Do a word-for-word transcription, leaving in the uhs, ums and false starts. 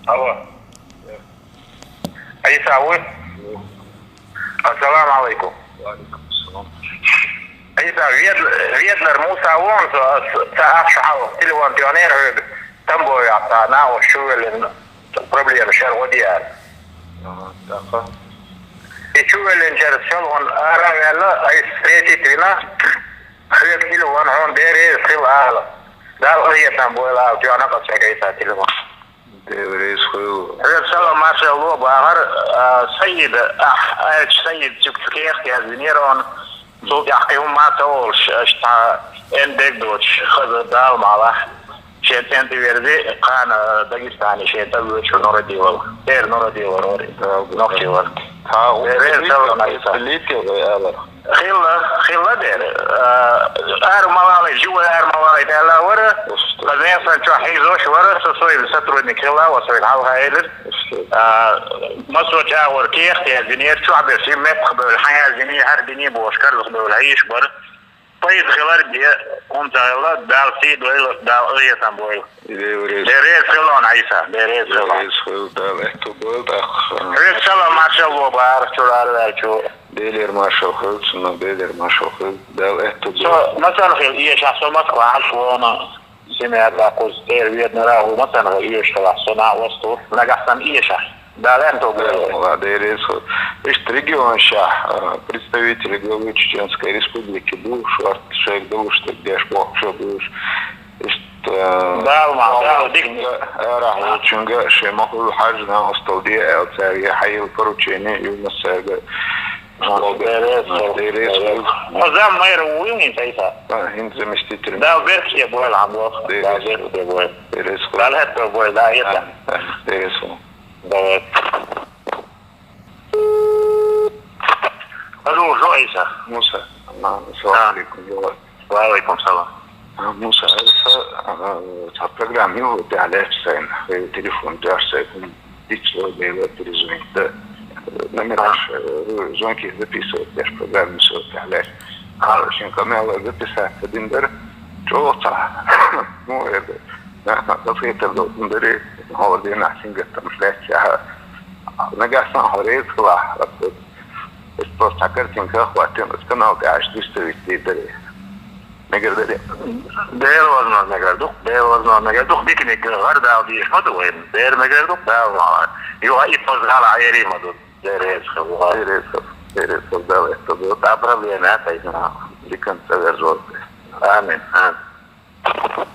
Алло. Ӏийса вуй? Ассаламу Ӏалайкум. Ӏийса, Вед-, Ведлар Муса вон со, ас ца ах шу хьалха телефон тоьхнера хьоьга, Тамбовехь цхьа накъост чувеллина, проблема шера гӀо де аьлла. Ага, тӀаккха? И чувеллинчара шалгӀун ара а ваьлла, айса встретить вина, хьоьга телефон хьуна, Дела реза хила ала. Дала къахетам бойла ала, тоьхна-кх ас хьоьга, Ӏийса, телефон. Дела реза хуьлда. Хьоьга салам-маршалла ло бахар, а, Саида, ахь аьлча Саида цуьнга цхьа кехат яздинера хьуна. Цул тӀаьхьа кхин хӀумма а ца олуш, аша цхьа эн дег доцуш, хаза Дала мукъ лахь. Шен цӀен тӀе верзе, кхана Дагестане шен цӀа воьдуш ву Нурадилов. Эр Нурадилов вара. Нохчи вара. Цхьа Дела реза хила, Ӏийса. Хилла, хилла дера. А, ара ма валийта, жуьвай ара ма валийта аьлла вара. Ткъа зен сан чохь хьийзош вара, со сойл сотрудник хилла, ва сойл хьалха элира. А, массо а чӀагӀо кехат яздинера, чохь берш, и меттах бевлла, хьан яздиний, хӀара диний бохуш, карзах бевлла, хьийзаш бара. Пайда хилар бен, хӀунда аьлла, Дала сий дойла, Дала къахетам бойла. Дела реза. Дела реза хила хьуна, Ӏийса, Дела реза хила хьуна. Дела реза хуьлда, Дала аьтту бойла тӀаккха. Хьоьга салам-маршалла ло бахар, чуьра араваьллачу. Делера маршалла хуьлда цунна, Делера маршалла хуьлда, Дала аьтту бойла. Со мацанхила эшахь, со Москвахь Ӏаш ву, семья тӀаккха кхуза тӀера Веданара а ву, мацанхила оьшуш хилахь, со накъост ву, нагахь санна эшахь. Дала аьтту бойла. Дела реза хуьлда. Иштта регионашкахь, а, представители главы Чеченской Республики бу, шорта шайга долуш дерг деш бохуш а бу уьш. Иштта, Дала ма, Дала дика. Арахь волчуьнга шен ма хуьлу хьажа, накъосталла де аьлла, цаьрга хьайилла поручени ю массаьрга. Дела реза хуьлда. Дела реза хуьлда. Хьо зам-майра вуй хӀинца, Ӏийса? А, хӀинца заместитель. Дала беркате бойла хьан боху. Дела реза хуьлда. Дала беркате бойла. Дела реза хуьлда. Дала аьтту бойла, Дала хетта. Дела реза хуьлда. Давай. Алло, жо Ӏийса. Муса, а, салам алейкум. Ва алейкум салам. А, Муса, Ӏийса, а, цхьа программа ю, тӀехь лаьтташ сайна, хӀара телефон тӀехь сайна, дицло, дела, перезвонить, да. Номераш, э, звонки записывать деш, программа со тӀехь лаьтташ. А, шен къамел записать дина дара, чӀогӀа цхьа. Ну, это, нахана конфетер долу дари, хӀора дийнахь сингаттамаш лаьтташ, аьлла. Нагахь санна хьо реза хилахь, ас просто цхьа картинка хӀоттийна, ас канал тӀехь аша выставить дийр дари. Мегар дари? Дера возможно мегар ду, Дера возможно мегар ду, диканиг гӀар Дала дийш ма ду вайна. Дера мегар ду, Дала ма вара. Юха и поздала Ӏери ма ду. Дера реза хила. Дера реза хила. Дера реза хила, Дала аьтту бойла. Цхьа проблема а тайна. Диканца верзор. Амин. Амин.